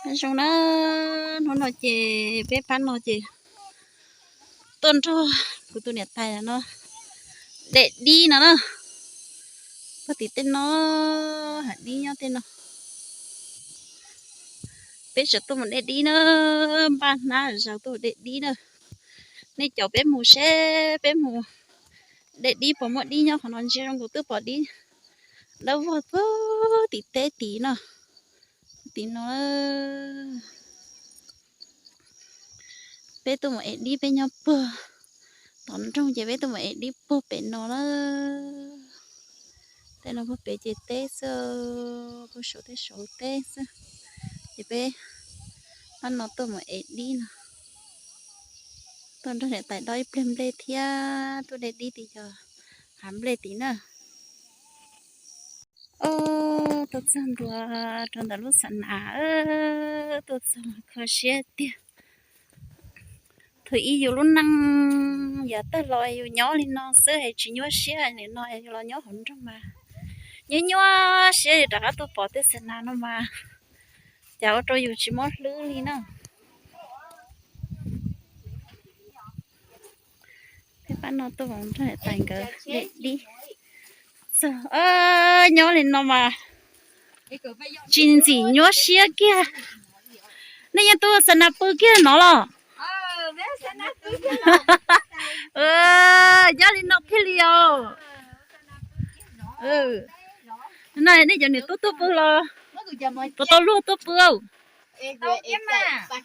Nyob zoo na, hnub no ces peb pab no ces tuaj nrog kuv tus niam tais no de dib no na. Puag tim tej no, hav dib nyob tej no. Peb tseem tuaj mus de dib na, npaj hnab zaws tuaj mus de dib na. Nej caum peb mus seb peb mus de dib puas muaj dib nyob qhov no. Ntsia zoo nkaus twb pom dib dawb vog puag tim teb tid no. Tim no peb tuaj mus ev dib, peb nyob puag tom nroog ces peb tuaj mus ev dib puag pem no na. Tej no puag pem ces teb xwb, puag saum tej saud teb xwb. Ces peb pab no tuaj mus ev dib no. Tuaj nrog niam tais dob ib pliag nplej thiab tuaj de dib tim cov hav nplej tid na. Tuaj txog ntua rau ntawm lub xa nas, tuaj txog kho siab tiag. Thaum ub yus lub neej yav tag los yus nyob li no xwb es tsis nyuaj siab, nim no yus los nyob hauv nroog mas nyuaj nyuaj siab, yus rov qab tuaj pom tej xa nas no mas cas ua rau yus tsis mob hlwb li na. Peb pab no tuaj nrog niam tais nkawd de dib. Nyob li no mas tsis ntxim nyuaj siab kiag. Nej yeej tuaj xa nas pw kiag no los? Nyob li no thiaj li os. No nej cov niam tub tuaj pw los? Puas tau luag tuaj pw?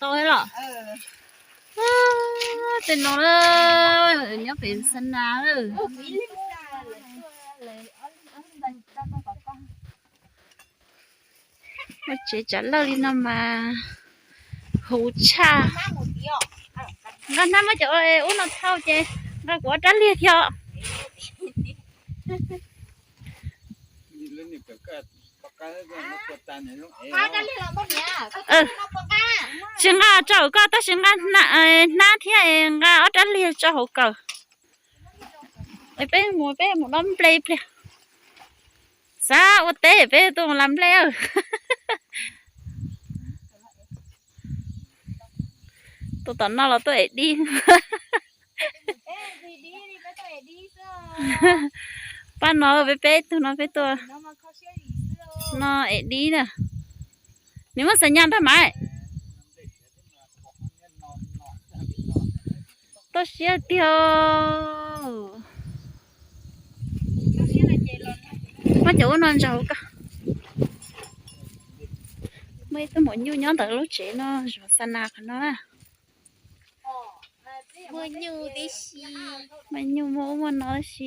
Tau los. Tej no nyob pem xa nas. Ua tsev tsav lawj li no mas huv tshaj. Nqa hnab muab cov ub no thauj ces nqa kuv ob rab liag thiab. Tsis nqa rau koj tab sis nqa hnab thiab nqa ob rab liag tso hauv kawm. Peb mus, peb mus dob nplej ib pliag. Xav ua teb peb tuaj mus la nplej. Tuaj tom no los tuaj ev dib. Pab no peb peb tug no peb tuaj no ev dib na. Nws muaj xas nyas nrog mas. Toj siab tiag. Muab cov ub no ntsaws koj. Muaj ib tug maum nyuj nyob ntawm lub tsev no zov xa nas qhov no na. Muaj nyuj tib si. Muaj nyuj muaj ub muaj no tib si.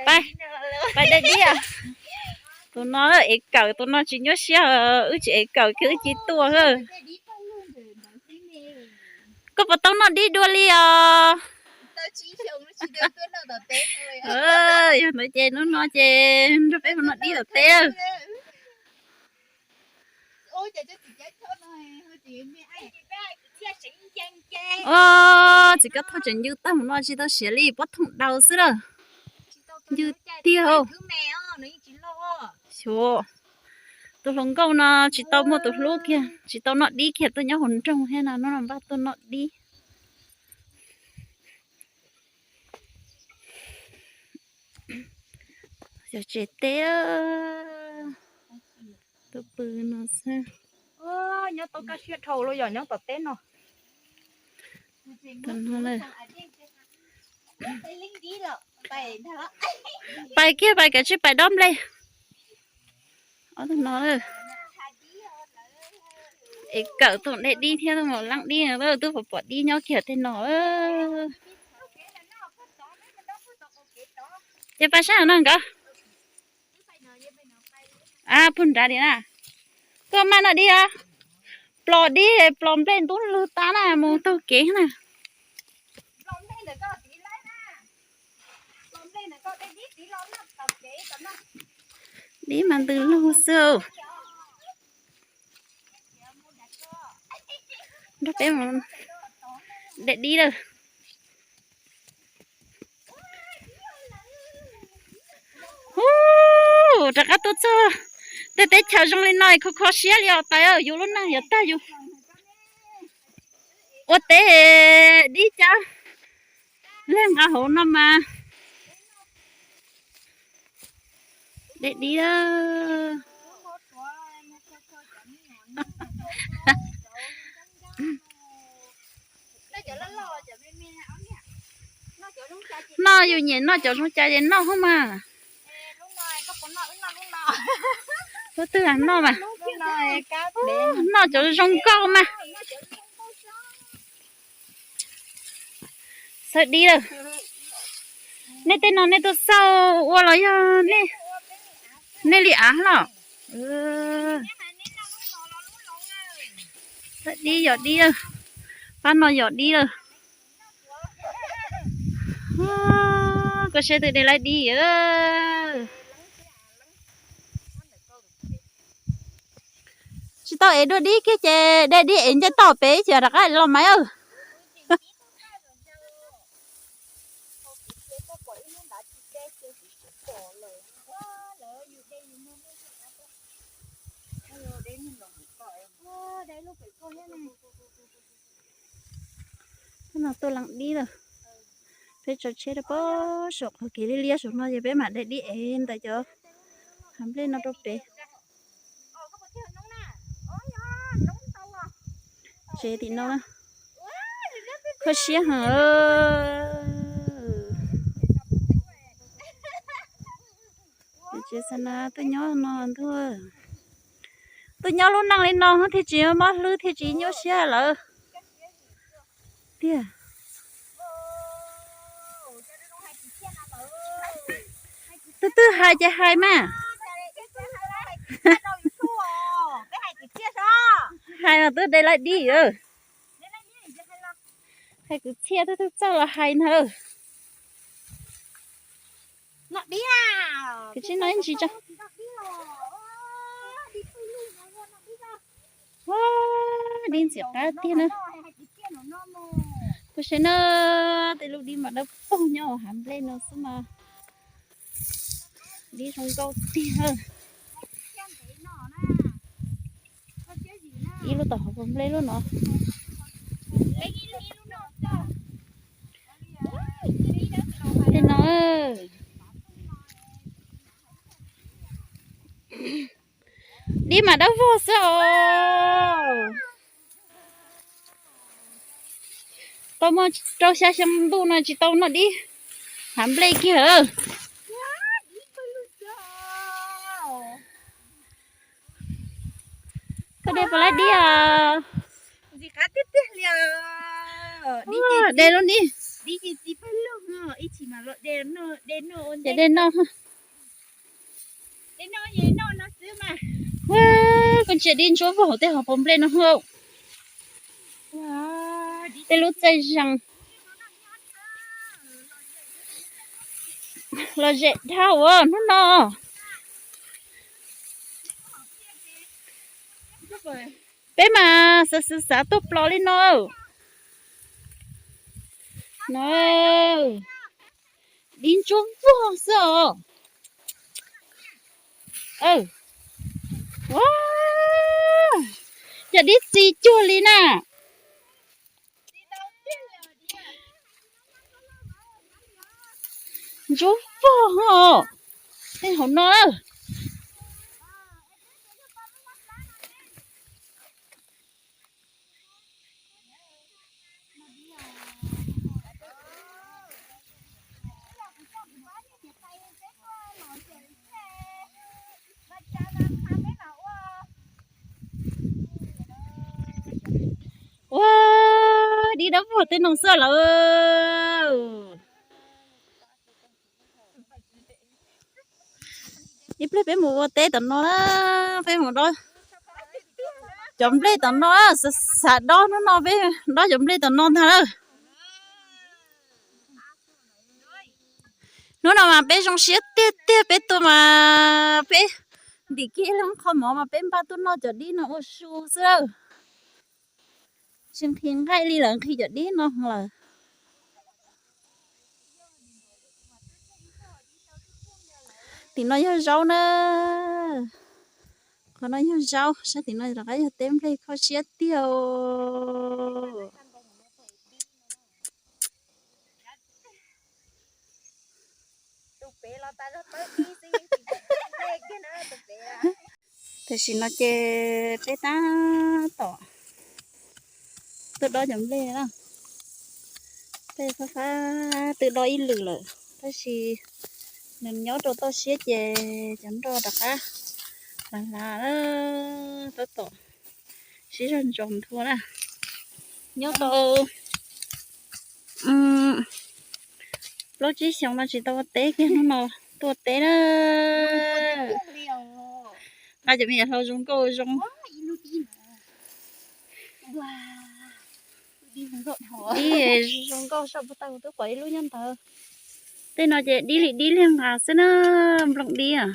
Pais, pais de dib. Tus no ev kawm, tus no tsis nyuaj siab, wb tsis ev kawm kiag wb cia tuaj. Koj puas tau noj dib dua li os? Yog ntawd ces hnub no ces nrog peb mus noj dib tom teb. Txiv Kab Thoj tseem ncw tag mus no tsis tau siav li, pob thooj daus xwb lawm. Ncw tiag. Xyov, tus hluas nkauj no tsis tau muaj tus hlub kiag, tsis tau noj dib kiag, tuaj nyob hauv nroog thiab no, hnub no npaj tuaj noj dib. Xyov tsev teb, tuaj pw no xwb. Nyob tau kaj siab dhau los yog nyob tom teb no. Pais kiag pais, kav tsij pais dob nplej. Ob tug no, es kawm tuaj de dib thiab tuaj mus leej dib, twb pom pom dib nyob kiag tej no. Ces pais sab no nkawd. Puag nrad li na. Koj maj noj dib os. Plos dib, plos nplej ntub lug tag na, mus taug kev na. Dib mas ntws lug xwb. Nrog peb mus de dib lawm. Hu, rov qab tuaj txog, Tej teb chaws zoo li no kho kho siab li os tais, yus lub neej yuav tag yus ua teb dib cab leg nqa hauv no mas. Deb dib. Noj, yus nyiam noj cov zoo cas ces noj hos mas. Lub twg noj mas. Noj cov zoo nkauj mas. Xawb dib lawm. Nej tej no nej tuaj xauj ua los yog nej li av los? Xawb dib yos dib, pab no yos dib lawm. Koj saib twg de laib dib. Tsis tau ev dua dib kiag ces de dib ev nce toj pem ces rov qab los mas. Peb no tuaj leej dib lawm. Peb tso tsheb rau pem saum qhov kev liab liab saum no ces peb mam de dib ev ntawm cov hav nplej no rau pem. Tsev tim no kho siab heev. Tsev xa na tuaj nyob no ntuj, tuaj nyob lub neej li no thiaj tsis mob hlwb thiaj tsis nyuaj siab lawm tiag. Twb twb hais ces hais mas. Hais os twb de laib dib. Hais kwv txhiaj twb twb txawj los hais ntag. Kwv txhiaj no ib ntsis tso. Dib ntxim qab tiag na. Koj saib na, tej lub dib mas dawb paug nyob hav nplej no xwb mas. Dib zoo nkauj tiag. Ib lub tau hauv paus nplej lub no. Tej no dib mas dawb vog xwb os. Tau muaj rau xya xyoo ntuj no tsis tau noj dib hav nplej kiag. Koj de puas laib dib os? De lub dib. Ces de noj. Koj ntsia dib ntsuab vog hauv tej hauv paus nplej no hauj. Tej lub txaij zees. Los zem dhau ua hnub no. Peb mas xav xav xav tuaj plos li no. No, dib ntsuab vog xwb os. Ua, cov dib txi cuag li na. Ntsuab vog os. Tej hauv no. Ua, dib dawb vog tej no xwb lawm. Ib pliag peb mus ua teb tom no na, peb mus dob cov nplej tom no, xav dob hnub no peb dob cov nplej tom no ntag lawm. Hnub no mas peb zoo siab tiag tiag, peb tuaj mas peb ntim kiag ib lub qho mov mas peb npaj tuaj noj cov dib no ua su xwb lawm. Tsis nqhis nqaij li lawm, nqhis cov dib no lawm. Tim no yog zaub na. Qhov no yog zaub, sab tim no rov qab yog teb nplej kho siab tiag. Tam sim no ces peb tab tom tuaj dob cov nplej na. Peb fab fab twb dob ib lwm lawm, tab sis nws nyob rau toj siab ces cov nroj rov qab hlav hlav, tab tom sib zog ntsos nthua na. Nyob tau plaub tsib xyoos no tsis tau ua teb kiag, hnub no tuaj ua teb na. Nqa cov me nyuam hlau zoo nkauj zoo. Dib zoo nkauj saj puag ta twb pom ib lub nyob ntawd. Tej no ces dib li dib liag nqas xwb na, nplooj dib.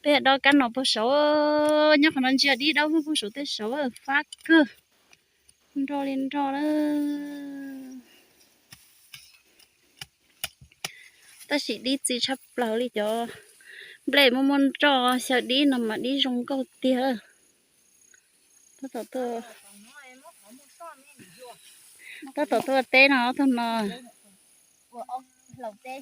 Peb dob kab no puag saud, nyob qhov no ntsia dib dob puag saud tej saud fab kawg, nroj li nroj na. Tab sis dib txi tshaj plaws li, cov nplej muaj muaj nroj xyaw dib no mas dib zoo nkauj tiag. Tab tom tuaj, tab tom tuaj teb no tag no. Tseem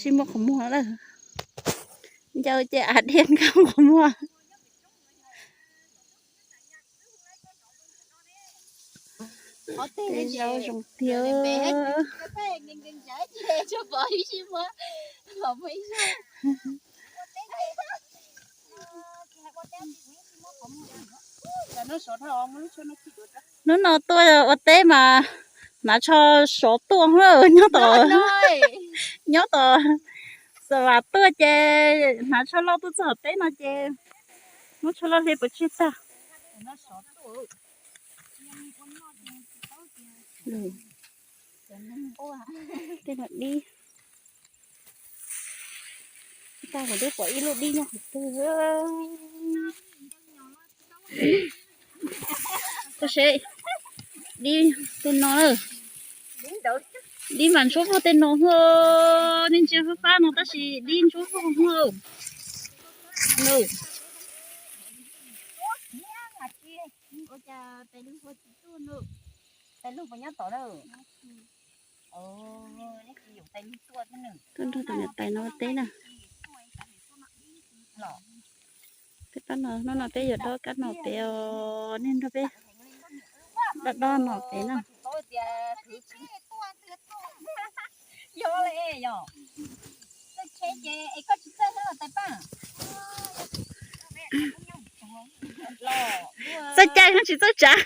sib muab qhov muag lawm. Ncau ces av diav nkauj qhov muag. Tej zaub zoo tiag. Hnub no tuaj ua teb mas hnav tsho sov tuaj na, nyob tom, nyob tom Xav Vam tuaj ces hnav tsho loj tuaj txog teb no ces muab tsho loj hle puas tsig tag. Tej no dib, tag kuv twb pom ib lub dib nyob qhov twg. Tab sis dib tej no, dib mas ntsuab vog tej no, nej ntsia fab fab no tab sis dib ntsuab vog. Tuaj nrog tus niam tais no ua teb na. Peb pab no, hnub no peb yuav dob kab no pem os, nej nrog peb dob dob no pem na. Txawj caij tsis txawj tsav.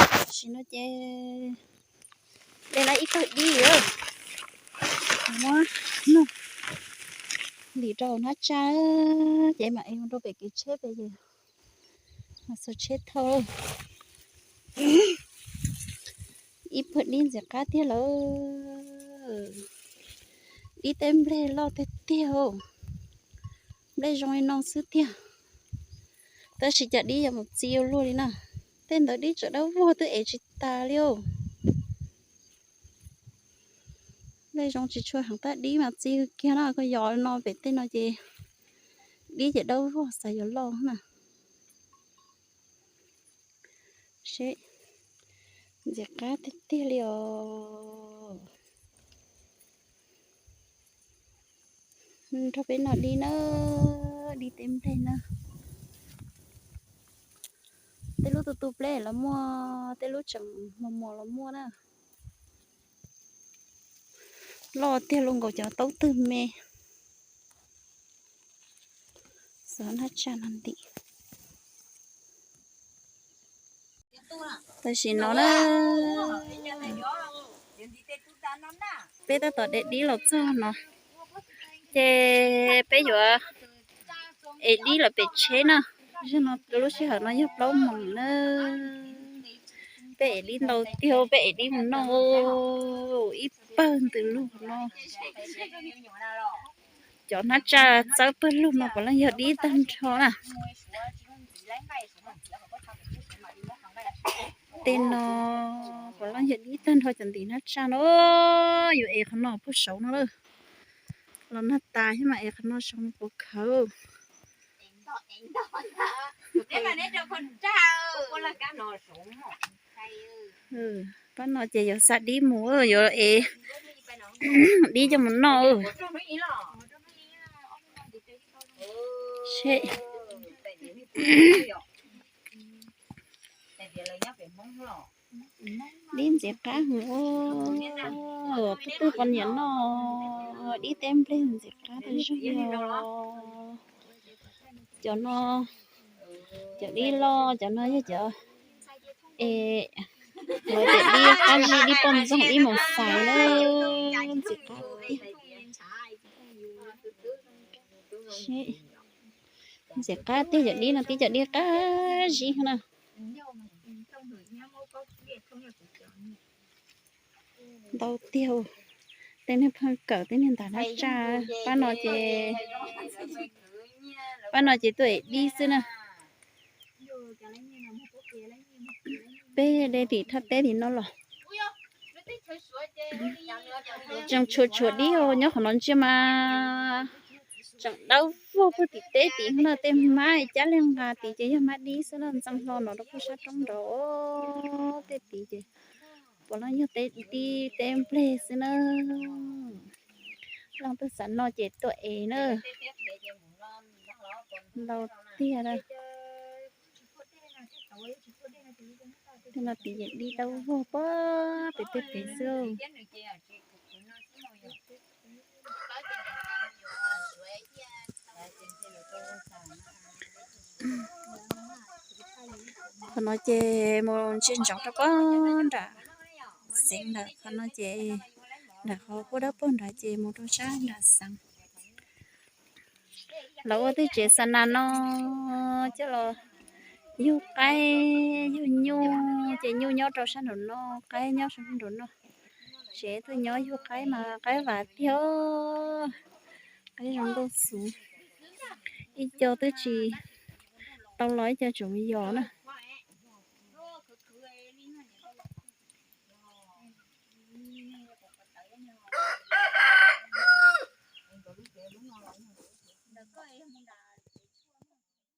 Tam sim no ces de lawm ib tug dib, muab ntim rau hnab tsaj ces mam ev mus rau pem kev tsheb pem es mas xuas tsheb thauj. Ib pawg dib ntxim qab tiag lawm. Dib tej nplej loj tiag tiag, nplej zoo li no xwb tiag. Tab sis cas dib yuav mus txi ua luaj li na. Tej ntawd dib tseem dawb vog twb ev tsis tas li os. Nplej zoo tsis tshua heev tab dib mas txi kiag na, koj yos no pem tej no ces dib ces dawb vog xav yuav loj na. Seb, ntxim qab tiag tiag li os. Nrog peb noj dib na, dib tej nplej na. Tej lub tu tu pleb los muaj, tej lub tseem mos mos los muaj na. Loj tiag, luaj nkaus cov taub twg me. Xov hnab tsaj no ntim. Tam sim no na, peb tab tom de dib los txog no, ces peb yuav ev dib lawm pem tsheb na. Zaum no lub sij hawm no yog plaub moos na. Peb ev dib ntau tiag, peb ev dib mus noj ib pawg ntws lug no. Cov hnab tsaj txawb pawg lug no puav leej yog dib tag nrho na. Tej no puav leej yog dib tag nrho cov ntim hnab tsaj no. Yuav ev qhov no puag saud no lawm. Los nag tas thiab mas ev qhov no saud no puas khawv. Pab no ces yuav xa dib mus, yuav ev dib coj mus noj. Dib ntxim qab heev, twb twb qhov niam noj dib teb nplej ntxim qab tag zog li. Cov no, cov dib loj, cov no yog cov es lawv tias dib qab zib, dib poj ntxoog, dib mus xais na, ntxim qab tiag. Ntxim qab tiag, cov dib no tib cov dib qab zib na. Ntau tiag, tej neeg pheej kawm, tej neeg ntim hnab tsaj. Pab no ces, pab no ces tuaj ev dib xwb na. Peb de tim thaj teb tim no los tseem tshuav tshuav dib nyob qhov no ntsia mas tseem dawb vog puag tim teb tim no, tej hmab cab liag nqa tid ces yog hmab dib xwb na, ntxeev hlo no rau puag sab roob nraud. Tej tid ces puav leej yog teb dib teb nplej xwb na. Leej twg xav noj ces tuaj ev na. Ntau tiag na. Tej no tid ces dib dawb vog puag pem tej pem xwb. Qhov no ces mus ntsia ntsoov rau puag nram xeev lawm, qhov no ces nram qhov puag dawb paug nrad ces mus rau sab nram xeev. Lawv ua tej tsev xa nas no coj los yug qaib yug nyuj, ces nyuj nyob rau sab nraum no, qaib nyob sab nraum no. Tsev twb nyob yug qaib mas qaib vam tiag, qaib zoo nkauj xwb. Ib co twb tsis tau los, ib co tseem yos na.